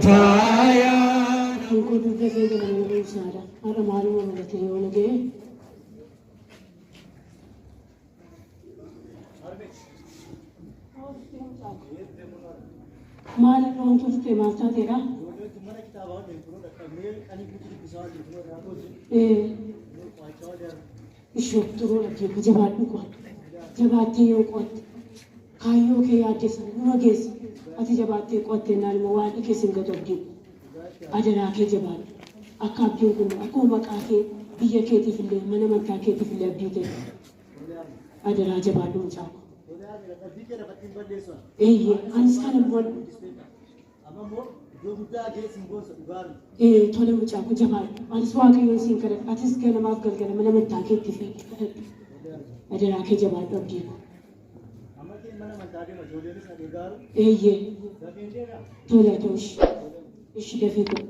Kottaa yaa Abdiin koo durga kee gala mana barumsaadha. Har'a maaluma baratee yoo na ga'e? Maal irra wanti turte maal taateedha? Ishoo xuruu abdii koo jabaadhu qo'adhu. Jabaattee yoo qo'atte kaayyoo kee yaadde sana numa geessa. Ati jabaattee qo'atte jennaan immoo waaqni kee sin gatu abdii. Adaraa kee jabaadhu. Akka abdiin kun akkuma maqaa kee biyya keetiif illee mana amantaa keetiif illee abdii ta'e. Adaraa jabaadhu mucaa koo. Eeyyee anis kanan hubadhu. Ee tole mucaa koo jabaadhu. Anis Waaqayyoon siin kadhadha. Atis ganamaaf galgala mana amantaa keetti fiigi kadhadhu. Adaraa kee jabaadhu abdii koo. Eeyyee tole haa ta'u ishi. Ishi dafii koo.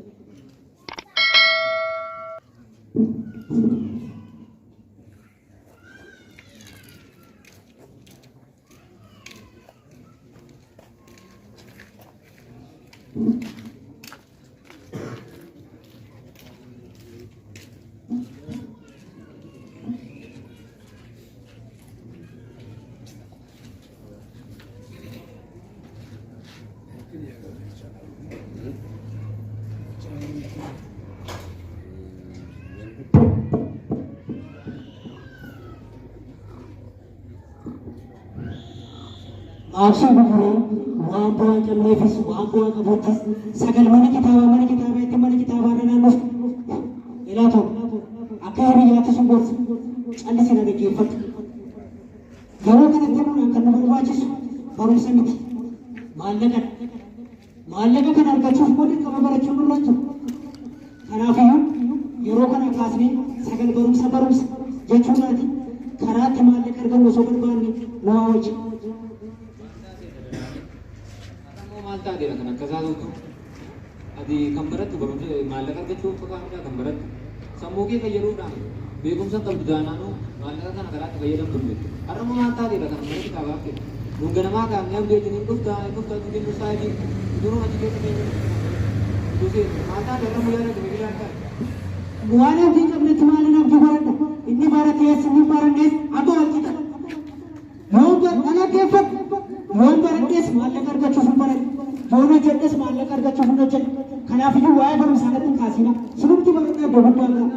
Maabsii gurguree waan bu'aa hin qabneefis waan bu'aa qabuttis sagal mana kitaabaa mana kitaabaa itti mana kitaabaa irra naannoftu. Ilaa tokko akka hiriyyaatti sun gorsa callisi na dhaggeeffadhu. Yeroo kanatti nurraan kan nu barbaachisu barumsa miti maallaqadha. Maallaqa kana argachuuf immoo dirqama barachuun nurra hin jiru. Kanaafiyyuu yeroo kana kaasnee sagal barumsa barumsa jechuudhaati karaa itti maallaqa argannu osoo barbaanne nu haa wayya. Har'ammoo maal taateedha kan akkasaa toltu? Ati kan barattu barumsa maallaqa argachuuf qofaamidha kan barattu. Sammuu kee fayyaduudhaan beekumsa hin qabdu taanaanuu maallaqa kana karaa itti fayyadamtu hin beektu. Har'ammoo maal taateedha kan mana kitaabaa hafte? Nuun ganamaa kaafnee abdii wajjin hin dhuftaa hin dhuftaa utuu jennu sa'aatii utuu achi keessa keenya utuu seenu maal taate har'ammoo yaada akkamii fidaa taate? Waan abdii hin qabnetti maalin abdii godhadha? Inni baratees inni hin barannees amma wal qixa. Yoon nan dhaggeeffadhu. Yoon baradhes maallaqa argachuuf hin baradhu. Yoon hojjedhes maallaqa argachuuf hin hojjedhu. Kanaafiyyuu waa'ee barumsaa natti hin kaasiina. Sinumti baradhaa iddoo guddaa ga'a.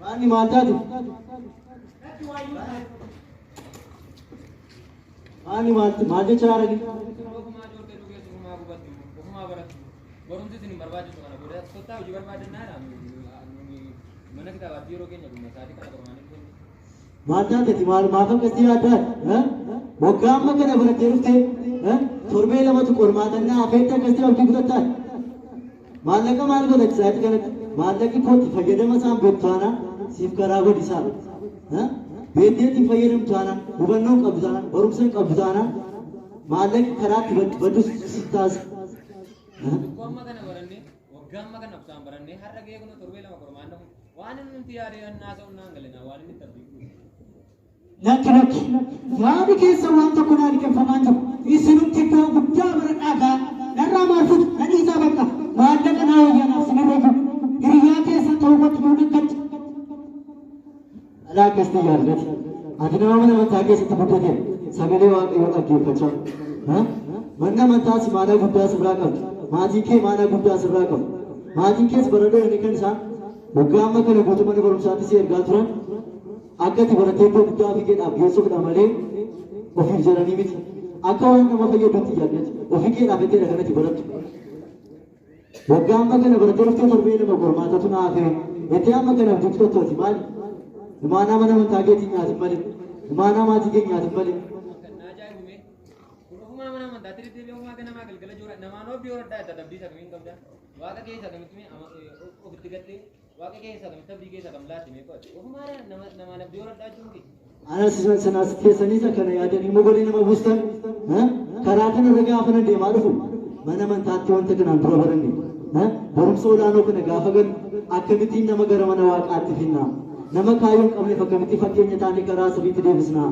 Maanni maal taate? Maanni maal maal jecha haarani? Ofumaa joortee dhugeessu ofumaa gubattu ofumaa barattu barumsi isin hin barbaachisu kana booda kottaa hojii barbaadannaa mana kitaabaatti yeroo keenya dhumna sa'aatii kana qormaanii kennu. Maal taateeti maal maaf akkasitti yaaddaa? Waggaa amma kana barattee dhuftee torbee lamatu qormaatannaa hafeetti akkasitti abdii kutattaa? Maallaqa maal godha sa'aatii kanatti? Maallaqi kootti fayyadama isaan beektu taanaan siif karaa godhi isaan. Beektee ittiin fayyadamtu taanaan, hubannoo hin qabdu taanaan, barumsa hin qabdu taanaan maallaqi karaa itti baddu si taasisa. Tokko amma kana barannee waggaa amma kana obsaan barannee har'a gahee kun torbee lama qormaanna kun waan inni nuti yaade annaa sa'u naan galanaa waan inni itti abdii kutu. Lakki lakki yaadi keessa waan tokko naa liqimfamaan jiru. Isinumti iddoo guddaa baradhaa gaa narraa maal futu na dhiisaa bakka maallaqa naa wayyaanaaf sinirra jiru. Hiriyaa keessan ta'uu kootti nuun akkatti. Dhalaa akkasitti yaadnati. Ati nama mana amantaa keessatti guddate sagalee Waaqayyoo dhaggeeffachaa. Manni amantaas imaanaa guddaa sirraa qabdi. Maatiin kee imaanaa guddaa sirraa qabu. Maatiin kees baradhoo jedhanii kan isaan waggaa amma kana guutuu mana barumsaatti si ergaa turan akka ati barattee iddoo guddaa ofii keedhaaf geessuufidha malee ofiif jedhanii miti. Akka waan nama fayyadutti yaadnati. Ofii keedhaaf jetteedha kan ati barattu. Waggaa amma kana barattee dhuftee torbee lama qormaatatu na hafe jettee amma kana abdii kutattu ati maali? Imaanaa mana amantaa keetiin nyaatin malee. Imaanaa maatii kee nyaatin malee. Kan na ajaa'ibu mee kun ofumaa mana amantaatti deddeebi'ee ofumaa ganamaa galgala joora namaan oobdii horadhaa jetta abdii isa kamiin qabda waaqa keessa kamitti mee ofitti gattee waaqa keessa kamitti abdii keessa kam laatte mee qo'atte ofumaa namaan abdii horadhaa jechuun kee. Anas sanaas keessaniis akkana yaadanii mogolee nama buustan karaa kanarra gaafa nan deemaa dhufu mana amantaatti wanta kanaan dura baranne barumsa olaanoo kana gaafa galu akkamittiin nama gara mana waaqaatti finna nama kaayyoo hin qabneef akkamitti fakkeenya taanee karaa sirriitti deebisna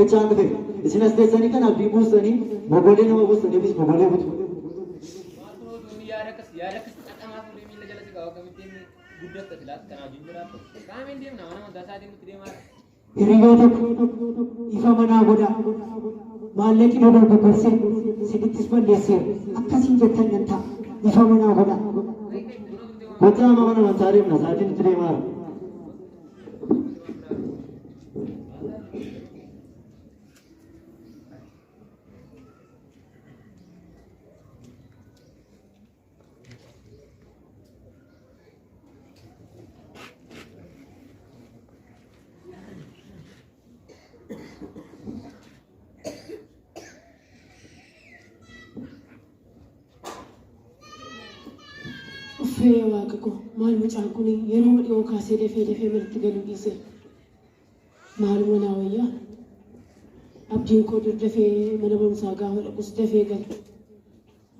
Echaan dhufe. Isin as teessanii kan abdii buustanii mogolee nama buustaniifis mogolee butu. Yaada akkas yaada akkas xaxamaa fuudhee miila jala si kaa'u akkamittiin guddatta silaas kanaa wajjin jiraattu. Qaamiin deemna mana amantaa isaatiin nutti deemaa. Hiriyoota koo ifa manaa godhaa. Maallaqni nu dogoggorse isinittis balleesseera. Akkasiin jettan nan ta'a. Ifa manaa godhaa. Kottaa amma mana amantaa deemna sa'aatiin nutti deemaa jira. Uffee waaqa koo maal mucaan kun yeroo dhiyoo kaasee dafee dafee manatti galuu dhiise. Maaluma naa wayyaa. Abdiin koo dur dafee mana barumsaa gaafa dhaqus dafee gala.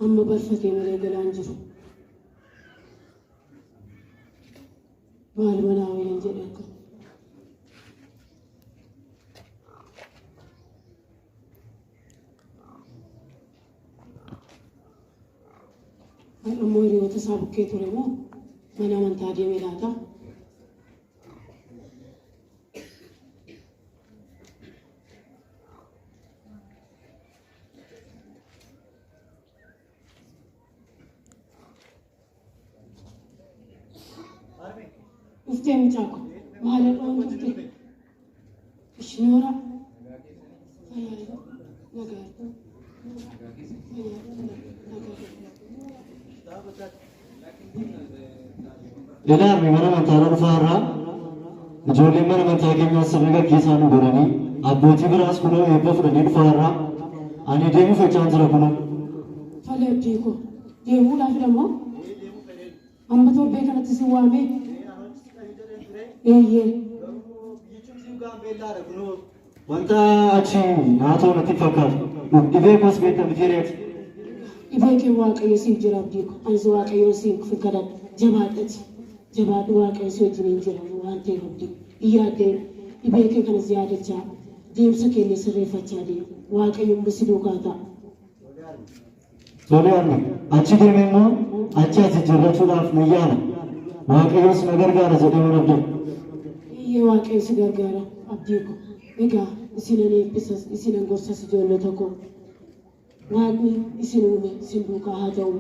Amma barfatee malee galaan jiru. Maaluma naa wayyan jedhe akka. Har'a immoo hiriyoota isaa bukkee ture moo mana amantaa deeme laata? Dhuftee mucaa ko maal har'a dhufte? Ishi noora. Fayyaa nagaa. Ilaarmi mana amantaa dhufaa irraa ijoolleen mana amantaa keenyaa sirna gaggeessaa nu godhanii abbootii biraas kunoo eebba fudhanii dhufaa irraa ani deemuuf jechaan jira kunoo. Tole abdii koo deemuudhaaf immoo amma torbee kanatti si waamee eeyyee Wanta achi naatoo natti hin fakkaatu. Dhibee koos beekta miti reeti. Dhibee kee Waaqayyo siif jira abdii koo anis Waaqayyoon siif kadhadha jabaadhati jabaadhu Waaqayyo si wajjiniin jira waan ta'eef abdii hin yaaddeen dhibee kee kanas yaadachaa deemsa keenya sirreeffachaa deemu Waaqayyo immoo si duukaa ta'a. Tole harme achi deeme immoo achi as jijjiirrachuudhaaf nan yaala. Waaqayyos na gargaara jedhee waan abdadha. Eeyyee Waaqayyo si gargaara abdii koo. Egaa isinan eebbisas isinan gorsas ijoollota koo. Waaqni isin uume isin duukaa haa ta'u.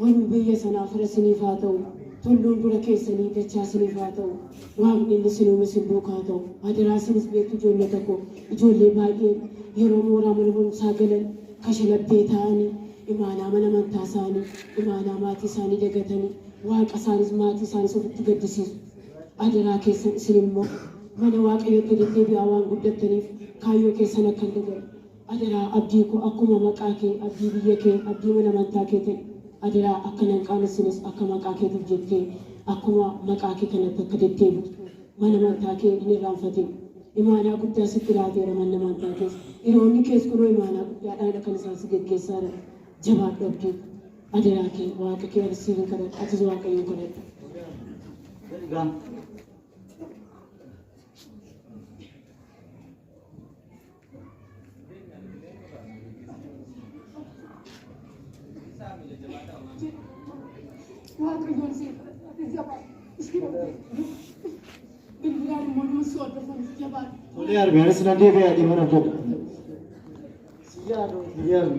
Wanni biyya sanaa fira isiniif haa ta'u. Tulluun dura keessanii dachaa isiniif haa ta'u. Waaqni inni isin uume isin duukaa haa ta'u. Adaraa isinis beektu ijoollota koo. Ijoollee baay'een yeroo mooraa mana barumsaa galan kashalabbee ta'anii imaanaa mana amantaa isaanii, imaanaa maatii isaanii dagatanii waaqa isaanis maatii isaanis ofitti gaddisiisu. Adaraa keessan isin immoo mana Waaqayyootti deddeebi'aa waan guddattaniif kaayyoo keessan akka hin daganne. Adaraa abdii koo akkuma maqaa kee abdii biyya kee abdii mana amantaa kee ta'e adaraa akka nan qaanessines akka maqaa keetiif jettee akkuma maqaa kee kanatti akka deddeebitu mana amantaa kee hin irraanfatin. Imaanaa guddaa sitti laateera manni amantaa kees. Hiriyoonni kees kunoo imaanaa guddaadhaan kan isaan si geggeessaa jiran. Jabaadhu abdii koo. Adaraa kee waaqa kee anis siif hin kadhadha atis Waaqayyoon kadhadhu. Waaqayyoon siif kadhadha atis jabaadhu. Ishii bilbilaan immoo nama si hordofan jabaadhu. Tole harme anis nan deebi'a deeman abdadha. Si yaadu si yaadu.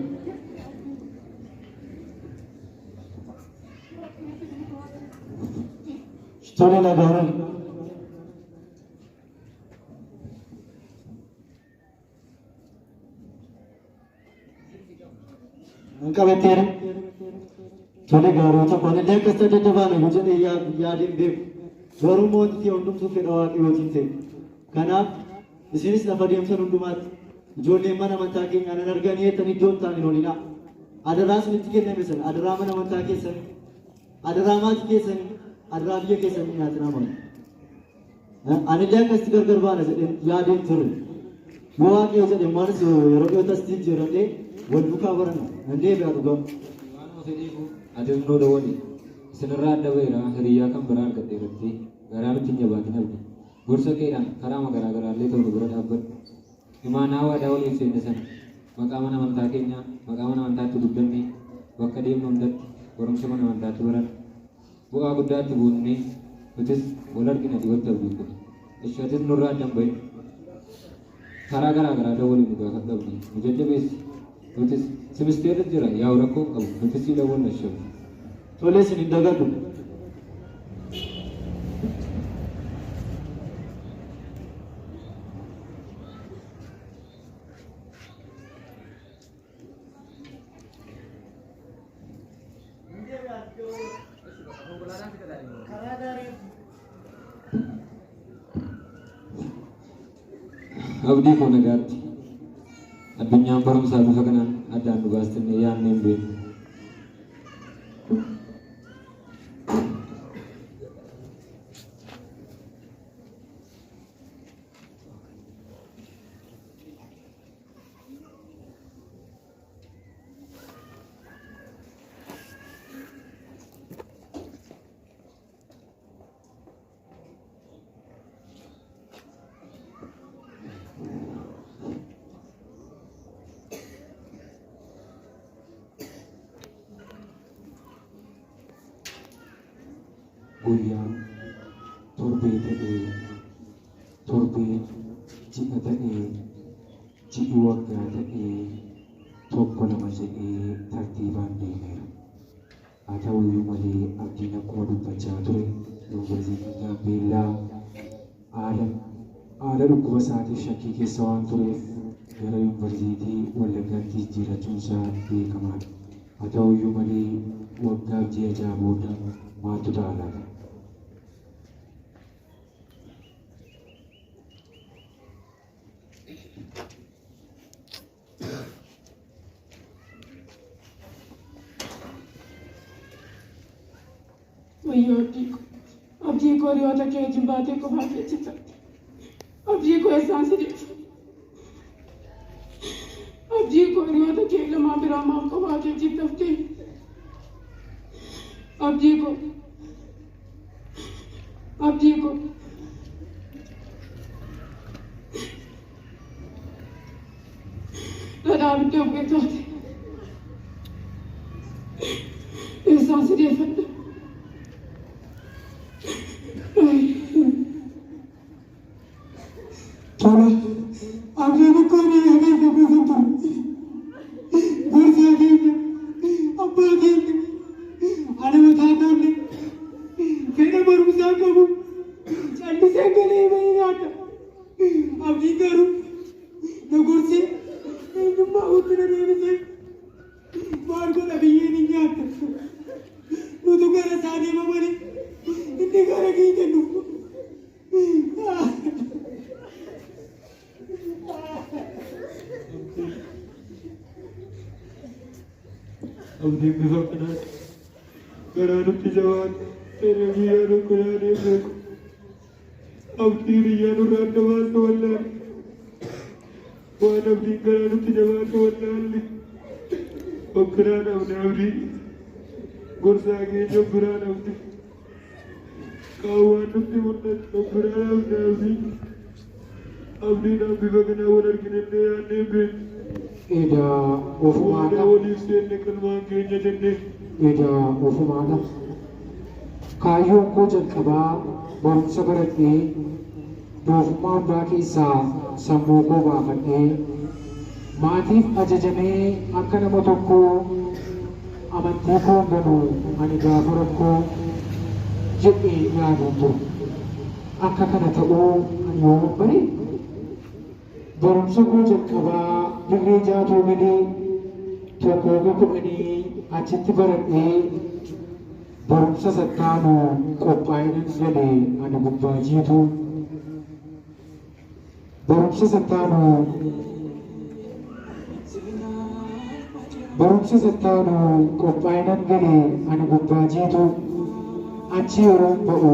Tole nagaan. Nan qabatteera. Tole gaaroo tokko anillee akkas ta'e daddabaame yoo jedhee yaadeen beeku. Garuu immoo wanti ta'e hundumtuu fedha Waaqayyootiin ta'e. Kanaaf isinis lafa deemtan hundumaatti ijoolleen mana amantaa keenyaa nan arganii jettanii iddoo hin taane hin oolinaa. Adaraa isinitti kenname sana adaraa mana amantaa keessanii, adaraa maatii keessanii, adaraa biyya keessanii nyaatinaa malu. Anillee akkasitti gargar baana jedheen yaadeen ture. Yoo Waaqayyo jedhe immoo anis yeroo dhiyootti asitti jijjiiradhee wal duukaa baranna. Nan deebi'a dhugaa. Waanuma fedheefu atis nuu dawwali. Isinirraa adda ba'eera hiriyyaa kan biraa argadheeratti garaa nutti hin jabaatin abdi. Gorsa keedhaan karaama garaa garaallee ta'u nu bira dhaabbadhu. Imaanaa waadaa waliif seenne sana maqaa mana amantaa keenyaa maqaa mana amantaatti guddannee bakka deemnu hundatti barumsa mana amantaatti barannu bu'aa guddaatti buufnee nutis wal argina dhiyootti abdii kun. Ishi atis nurraa adda hin bahin. Karaa garaa garaa dawwalii nu gaafadhu abdii. Nu jajjabeessi. Nutis simisteerri jira yaa'u rakkoo hin qabu. Nutis sii dawwalla ishi abdii. Tole isin hin dagadhu. Abdii koo nagaatti. Addunyaan barumsaa bifa kanaan addaan nu baastennee yaadnee hin beeknu. Guyyaan torbee ta'ee, torbeen ji'a ta'ee, ji'i waggaa ta'ee, tokko lama jedhee tartiibaan deemeera. Haa ta'uyyuu malee Abdiin akkuma dubbachaa ture Yuunivarsiitiin Gaambeellaa haala haala dhukkuba isaatiif shakkii keessa waan tureef gara Yuunivarsiitii Wallaggaatti jijjiirrachuun isaa beekamaadha. Haa ta'uyyuu malee waggaaf ji'a 6 booda maaltu ta'a laata? Wayyoo abdii koo. Abdii koo hiriyoota kee wajjin baatee qofaa kee achitti. Abdii koo eessaan si deessa? Abdii koo hiriyoota kee lamaan biraa maaf qofaa kee achitti haftee? Abdii koo. Abdii koo. Dhadhaa abidda bu'e taate. Eessaan si deeffadha? Tola. Abdiin ikkoo biyya keessa kuusan ture. Gorsaa keenya, abbaa keenya, ana mataa koollee fedha barumsaa qabu callisee galee bahee nyaadha. Abdiin garuu na gorsee eenyummaa kootti na deebisee maal godha biyyeen hin nyaatta. Nutu gara isaa deema malee inni gara keenya hin dhufu. Abdiin bifa kanaan garaa nutti jabaate seenee guyyaa tokko yaadee beeku. Abdii hiriyyaa nurraa adda baase wallaalle. Waan abdiin garaa nutti jabaate wallaalle. Of biraa dhabne abdii. Gorsaa keenya of biraa dhabne. Qaawwaan nutti mul'ate of biraa dhabne abdii. Abdiidhaan bifa kanaan wal arginellee yaadnee hin beeknu. Edaa ofumaadha. Waadaa waliif seenne qalmaan keenya jennee. Edaa ofumaadha. Kaayyoon koo jalqabaa barumsa baradhee doofummaa hundaa keessaa sammuu koo baafadhee maatiif ajajamee akka nama tokkoo amantii koon ganu ani gaafa rakkoo jedheen yaaduun ture. Akka kana ta'uu ani yooman bare? Barumsa koo jalqabaa Dirree Jaatoo Gadee tokko hanga kudhanii achitti baradhee barumsa isa itti aanu qophaa'inan gale ani gubbaa jiituu. Barumsa isa itti aanu Barumsa isa itti aanu qophaa'inan gale ani gubbaa jiituu. Achi yeroon ba'u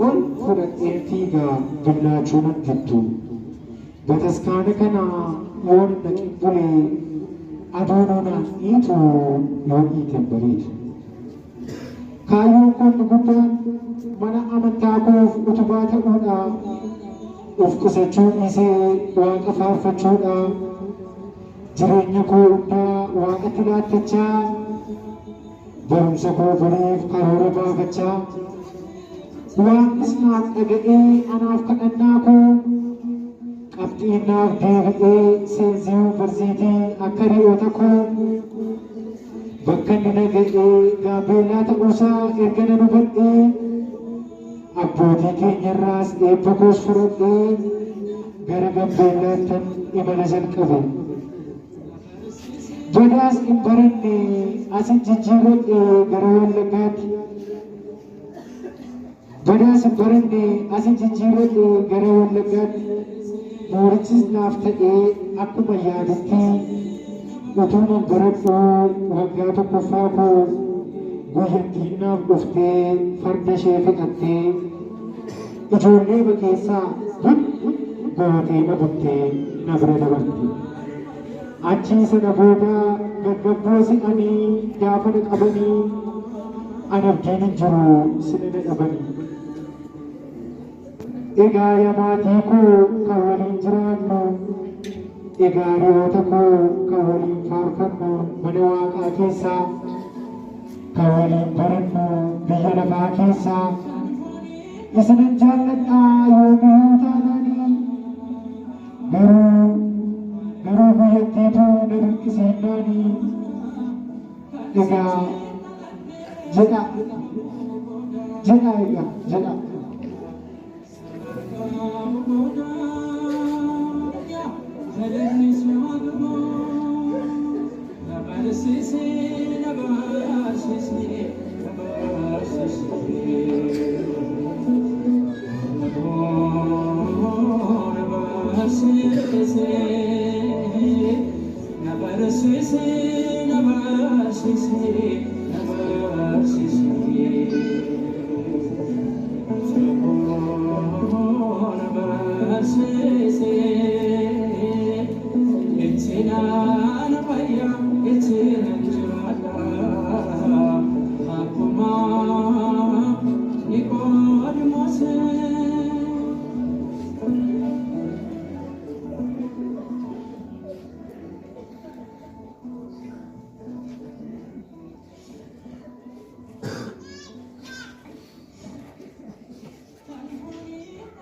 ol fudhadheen fiiga dullaachuu nan jittu. Bataskaana kana yoon hin dhaqin bule aduunuu naan dhiitu yoo dhiite hin bariitu. Kaayyoon koo inni guddaan mana amantaa koof utubaa ta'uudha. Of qusachuu dhiisee waaqa faarfachuudha. Jireenya koo hundaa waaqatti laattachaa, barumsa koo boriif karoora baafachaa, Waaqnis naaf dhaga'ee anaaf kadhannaa koo qabxiin naaf deebi'ee seensi yuunivarsiitii akka hiriyoota koo bakka inni na ga'ee Gaambeellaa ta'uusaa erga nan hubadhee abbootii keenyarraas eebba koos fudhadhee gara Gambeellaattan imala jalqabe. Badaas hin baranne asin jijjiirradhe gara Wallaggaatti. Badaas hin baranne asin jijjiirradhe gara Wallaggaatti. Moorichis naaf ta'ee akkuma yaadutti utuuman baradhu waggaa tokkoffaa koo guyyattiin naaf dhuftee farda ishee fe'attee ijoollee keessaa gootee na buttee na bira dabarte. Achii sana booda gaggabboo si'anii gaafa na qabanii ani abdiin hin jiru sina na dhabanii. Egaa yaa maatii koo kan waliin jiraannu, egaa hiriyoota koo kan waliin faarfannu mana waaqaa keessaa, kan waliin barannu biyya lafaa keessaa, isinan jaalladhaa yoomiyyuu taanaanii, garuu garuu guyyattiitu na dirqisiinnaanii, egaa jedha jedha egaa jedha.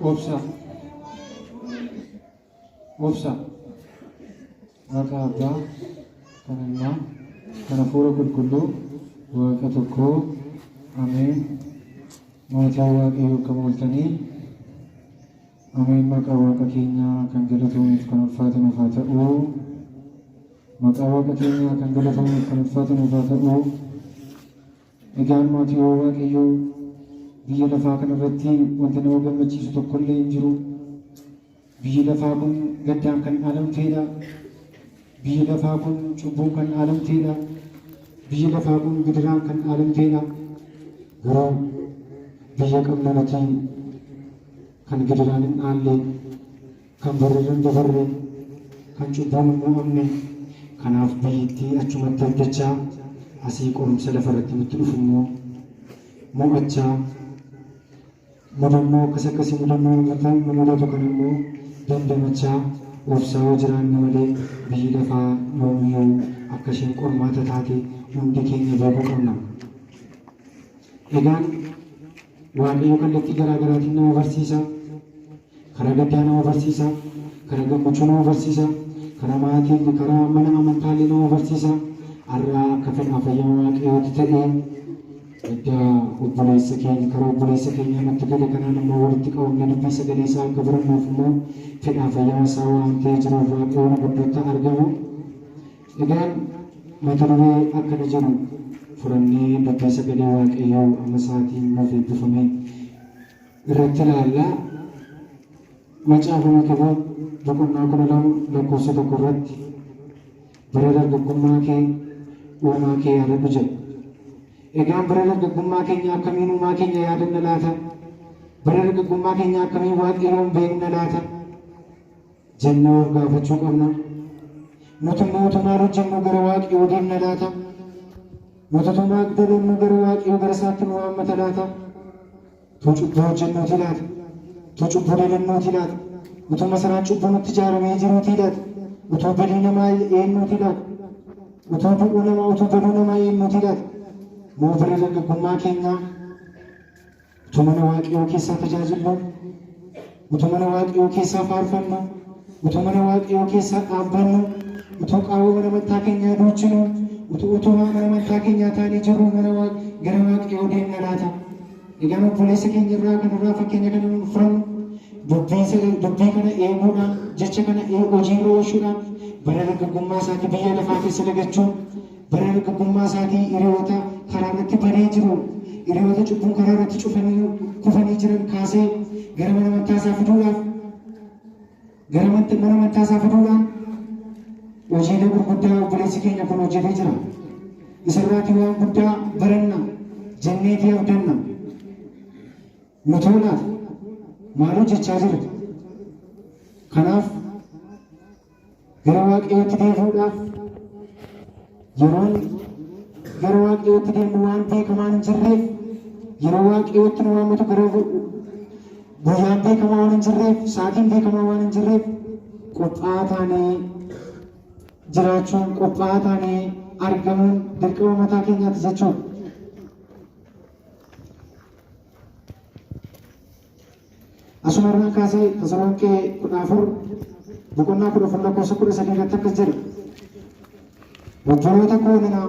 Obsa. Obsa. Waaqa Abbaa, kan Ilmaa, kan Hafuura Qulqulluu, Waaqa tokkoo. Ameen. Maatii Waaqayyoo akkam ooltanii? Ameen. Maqaa Waaqa keenyaa kan galatoomeef kan ulfaate nuuf haa ta'u. Maqaa Waaqa keenyaa kan galatoomeef kan ulfaate nuuf haa ta'u. Egaan maatii Waaqayyoo, biyya lafaa kanarratti wanti nama gammachiisu tokkollee hin jiru. Biyyi lafaa kun gaddaan kan dhaalamteedha. Biyyi lafaa kun cubbuun kan dhaalamteedha. Biyyi lafaa kun gidiraan kan dhaalamteedha. Garuu biyya qabna nuti kan gidiraan hin dhaalle, kan barri hin dabarre, kan cubbuun hin mo'amne. Kanaaf biyyittii achumatti abdachaa asii qorumsa lafarratti nutti dhufu immoo mo'achaa, mudannoo akkas akkasii mudannoo nu mudatu kan immoo dandamachaa obsaa yoo jiraanne malee biyyi lafaa yoomiyyuu akka isheen qormaata taate hundi keenya beekuu qabna. Egaan Waaqayyo kallattii garaa garaatiin nama barsiisa. Karaa gaddaa nama barsiisa. Karaa gammachuu nama barsiisa. Karaa maatii, karaa mana amantaallee nama barsiisa. Har'a akka fedhaa fayyama Waaqayyootti ta'ee gadda obboleessa keenya karaa obboleessa keenyaa nutti gale kanaan immoo walitti qabamnee dubbii sagalee isaa akka barannuuf immoo fedhaa fayyama isaa waan ta'ee jiruuf Waaqayyo nu gidduutti argamu. Egaan mata duree akkana jedhu furannee dubbii sagalee Waaqayyoo amma sa'aatiin nuuf eebbifame irratti ilaalla. Macaafa Makiboo boqonnaa 12 lakkoofsa 1 irratti bara dargaggummaa kee uumaa kee yaadadhu jedha. Egaan bara dargaggummaa keenya akkamiin uumaa keenya yaadanna laata? Bara dargaggummaa keenya akkamiin Waaqayyoon beekna laata? Jennee of gaafachuu qabna. Nuti immoo utuu maal hojjennu gara Waaqayyoo deemna laata? Nuti utuu maal dalagnu gara Waaqayyoo gara isaatti nu waammata laata? Utuu cubbuu hojjennuuti laata? Utuu cubbuu dalannuuti laata? Utuu masaraan cubbuu nutti ijaaramee jiruutii laata? Utuu badii namaa eenyuutii laata? Utuu du'uu namaa, utuu baduu namaa eenyuutii laata? Moo bara dargaggummaa keenyaa utuu mana Waaqayyoo keessaa tajaajillu, utuu mana Waaqayyoo keessaa faarfannu, utuu mana Waaqayyoo keessaa dhaabbannu, utuu qaawwa mana amantaa keenyaa duuchinu, utuu utubaa mana amantaa keenyaa taanee jirru mana gara Waaqayyoo deemna laata? Egaan obboleessa keenya irraa kanarraa fakkeenya kana nu fudhannu, dubbii kana eeguudhaan, jecha kana hojiirra oolchuudhaan, bara dargaggummaa isaatii biyya lafaa keessa dagachuun, bara dargaggummaa isaatii hiriyoota karaa irratti badee jiru, hiriyoota cubbuun karaa irratti cufanii kufanii jiran kaasee gara mana amantaa isaa fiduudhaaf, gara mana amantaa isaa fiduudhaan hojiilee gurguddaa obboleessi keenya kun hojjetee jira. Isarraatii waan guddaa baranna jenneetii abdanna. Nutoo laata? Maal hojjechaa jira? Kanaaf gara Waaqayyootti deebi'uudhaaf yeroon gara Waaqayyootti deemnu waan beekamaan hin jirreef, yeroo Waaqayyootti nu waammatu gara guyyaan beekamaa waan hin jirreef, sa'aatiin beekamaa waan hin jirreef, qophaa'aa taanee jiraachuun, qophaa'aa taanee argamuun dirqama mataa keenyaati jechuudha. Asuma irraan kaasee Tasalonqee 14 boqonnaa 14 lakkoofsa 13 irratti akkas jedha. Obboloota koo nana,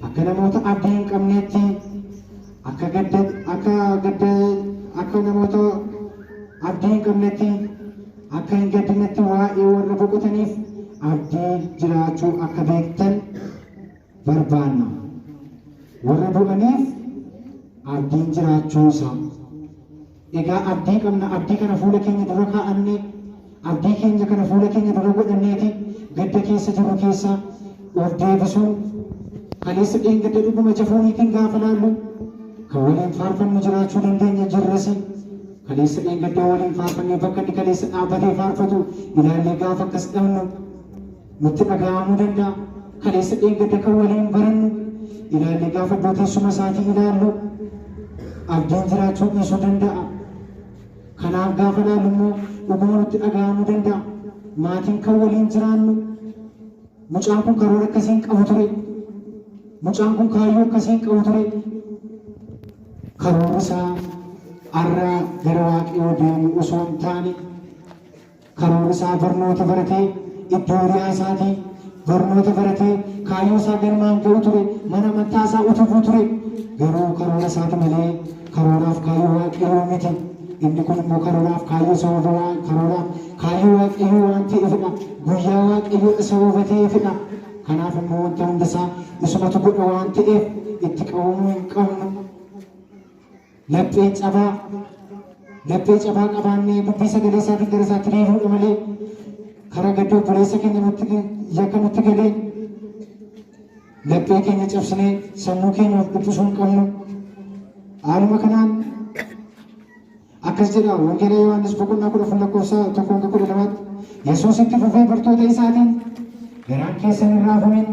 akka namoota abdii hin qabneetti, akka gadda, akka namoota abdii hin qabnetti akka hin gaddinetti, waa'ee warra boqotaniif abdii jiraachuu akka beektan barbaanna. Warra du'aniif abdiin jiraachuu isaa. Egaa abdii qabna, abdii kana fuula keenya dura kaa'anne, abdii keenya kana fuula keenya dura godhanneeti gadda keessa jirru keessa of deebisuun, kaleessa dheengadda dhuguma jafooniitiin gaafa laallu kan waliin faarfannu jiraachuu dandeenya jirrasi. Kaleessa dheengadda waliin faarfannee bakka inni kaleessa dhaabbatee faarfatu ilaallee gaafa akkas dhabnu nutti dhaga'amuu danda'a. Kaleessa dheengadda kan waliin barannu ilaallee gaafa iddoo teessuma isaatii ilaallu abdiin jiraachuu dhiisuu danda'a. Kanaaf gaafa ilaallu immoo dhuguma nutti dhaga'amuu danda'a. Maatiin kan waliin jiraannu, mucaan kun karoora akkasii hin qabu ture. Mucaan kun kaayyoo akkasii hin qabu ture. Karoorri isaa har'a gara Waaqayyoo deemu osoo hin taane, karoorri isaa barnoota baratee iddoo hiriyaa isaatii barnoota baratee kaayyoo isaa galmaan ga'u ture, mana amantaa isaa utubuu ture. Garuu karoora isaati malee karooraaf kaayyoo Waaqayyoo miti. Inni kun immoo karooraaf kaayyoo sababa karooraaf kaayyoo Waaqayyoo waan ta'eefidha. Guyyaa Waaqayyoo sababa ta'eefidha. Kanaaf immoo wanta hundasaa isumatu godha waan ta'eef itti qabamuu hin qabnu. Laphee cabaa qabaannee dubbii sagalee isaatiin gara isaatti deebi'uudha malee, karaa gadda obboleessa keenya nutti yakka nutti galee laphee keenya cabsinee sammuu keenya of dhiphisuu hin qabnu. Haaluma kanaan akkas jedha Wangeela Yohaannis boqonnaa 14 lakkoofsa 1 hanga 12tti: Yesuus itti fufee bartoota isaatiin, "Garaan keessan hin raafamin,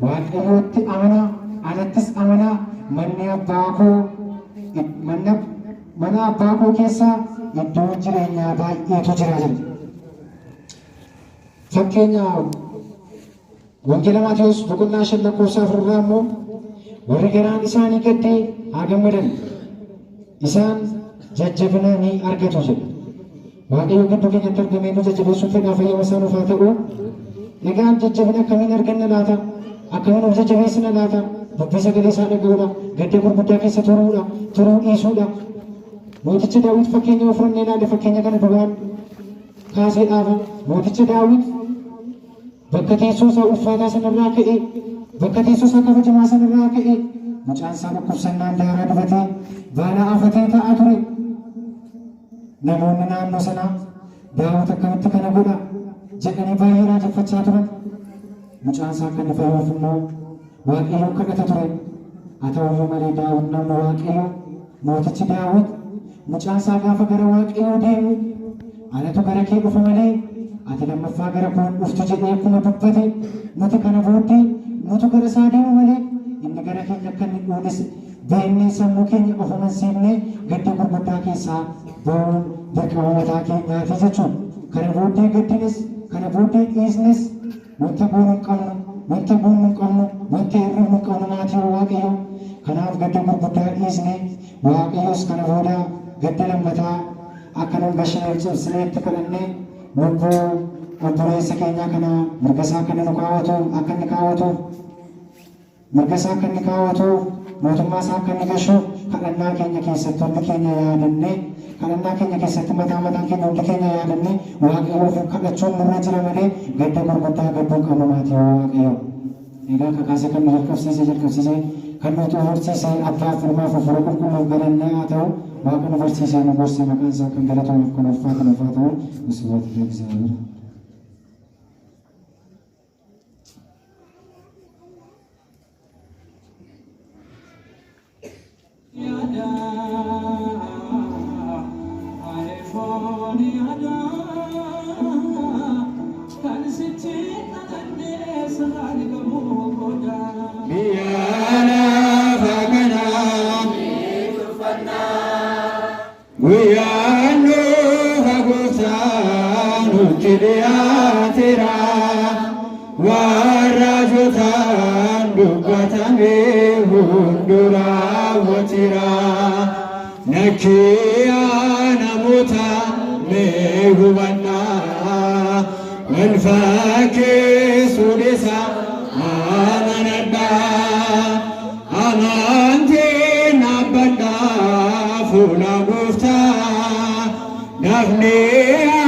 Waaqayyootti amanaa, anattis amanaa. Manni abbaa koo mana abbaa koo keessa iddoon jireenyaa baay'eetu jira" jedha. Fakkeenya Wangeela Maatiyus boqonnaa 5 lakkoofsa 4 irraa immoo, "Warri garaan isaanii gaddee haa gammadan, isaan jajjabina ni argatu" jedha. Waaqayyo gidduu keenyatti argamee nu jajjabeessuun fedhaa fayyama isaa nuuf haa ta'u. Egaan jajjabina akkamiin arganna laata? Akkamiin of jajjabeessina laata? Dubbii sagalee isaa dhaga'uudha. Gadda gurguddaa keessa turuudha. Turuu dhiisuudha. Mooticha Daawit fakkeenya yoo fudhannee ilaalle, fakkeenya kana duraan kaasee dhaaba. Mooticha Daawit bakka teessoo isaa ulfaataa sanarraa ka'ee, bakka teessoo isaa kabajamaa sanarraa ka'ee, mucaan isaa dhukkubsannaan daaraa dibatee, baala afatee taa'aa ture. Namoonni naannoo sanaa, "Daawit akkamitti kana godha?" jedhanii baay'ee raajeffachaa turan. Mucaan isaa akka inni fayyuuf immoo Waaqayyoon kadhata ture. Haa ta'uyyuu malee Daawit namni Waaqayyoo, mootichi Daawit, mucaan isaa gaafa gara Waaqayyoo deemu, "Anatu gara kee dhufa malee ati lammaffaa gara koo hin dhuftu" jedhee akkuma dubbate, nuti kana booddee nutu gara isaa deemu malee inni gara keenya akka inni dhuunis beeknee, sammuu keenya of amansiifnee gadda gurguddaa keessaa ba'uun dirqama mataa keenyaati jechuudha. Kana booddee gaddines, kana booddee dhiisnes wanta goonu hin qabnu, wanta goonu hin qabnu, wanta hir'ifnu hin qabnu maatii Waaqayyoo. Kanaaf gadda gurguddaa dhiisne Waaqayyos kana booda gadda lammataa akka nun gashineef cimsinee itti kadhannee lubbuu obboleessa keenyaa kana mirga isaa akka inni nu kaawwatu akka inni kaawwatuuf mirga isaa akka inni kaawwatuuf mootummaa isaa akka inni gashuuf kadhannaa keenya keessatti hundi keenya yaadannee kadhannaa keenya keessatti mataa mataan keenya hundi keenya yaadannee Waaqayyoof kadhachuun nurra jira malee gadda gurguddaa gadduu hin qabnu maatii Waaqayyoo. Egaa kakaasee kan nu jalqabsiise jalqabsiisee kan nu xumursiise Abbaaf Ilmaaf Hafuura Qulqulluuf galanni haa ta'u. Waaqa nu barsiisee nu gorse maqaan isaa kan galatomeef kan ulfaatu nuuf haa ta'u. ወስብሐት ለእግዚአብሔር። Biyya lafa kanaa guyyaan dhufa gooftaa nutti dhiyaateera. Waan raajotaan dubbatame hundu raawwateera. Nakkiyaa namoota mee hubannaa wal fakkeessuu dhiisaa amanadhaa. Amantiin dhaabbadhaa fuula gooftaa dafnee